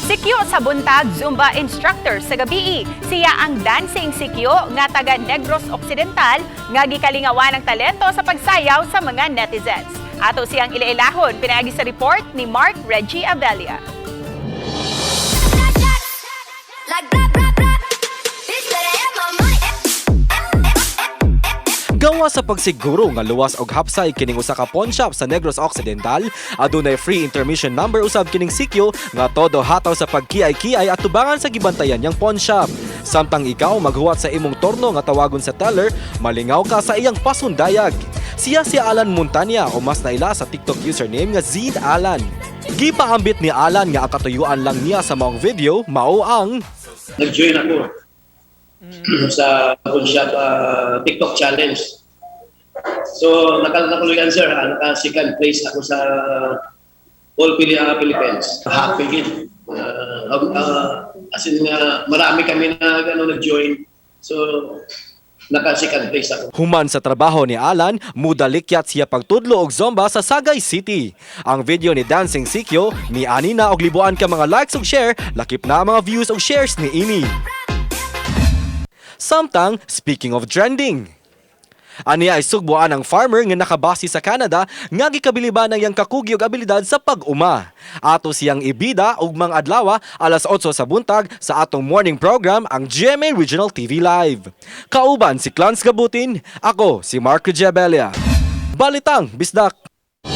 Sikyo sa buntag, Zumba instructor sa gabii. Siya ang Dancing Sikyo nga taga Negros Occidental nga gikalingawan ang talento sa pagsayaw sa mga netizens. Ato siyang ilailahon pinaagi sa report ni Mark Reggie Abella. Like blah blah blah. Bitch better have my money. Gawa sa pagsiguro nga luwas og hapsay kining usa ka pawn shop sa Negros Occidental, adunay free intermission number usab kining sikyo nga todo hataw sa pagkiay-kiay at tubangan sa gibantayan niyang pawn shop. Samtang ikaw maghuwat sa imong torno nga tawagon sa teller, malingaw ka sa iyang pasundayag. Siya si Alan Montanya o mas naila sa TikTok username nga Zid Alan. Gipaambit ni Alan nga ang katuyuan lang niya sa maong video mao ang Nag-join ako sa pawn shop TikTok challenge. So, nakuluyan, sir, naka second place ako sa all Philippines. Happy gid. As in, marami kami na ano, nag-join. So, naka second place ako. Human sa trabaho ni Alan, mudalikyat siya pagtudlo og Zumba sa Sagay City. Ang video ni Dancing Sikyo ni-ani na og libuan ka mga likes ug share, lakip na ang mga views ug shares ni ini. Samtang, speaking of trending, aniya ay sugboan ang farmer nga nakabase sa Canada nga gikabiliban ang iyang kakugi ug abilidad sa pag-uma. Ato siyang ibida ugmang adlaw alas 8 sa buntag sa atong morning program, ang GMA Regional TV Live. Kauban si Clans Gabutin, ako si Marco Giabelia. Balitang Bisdak.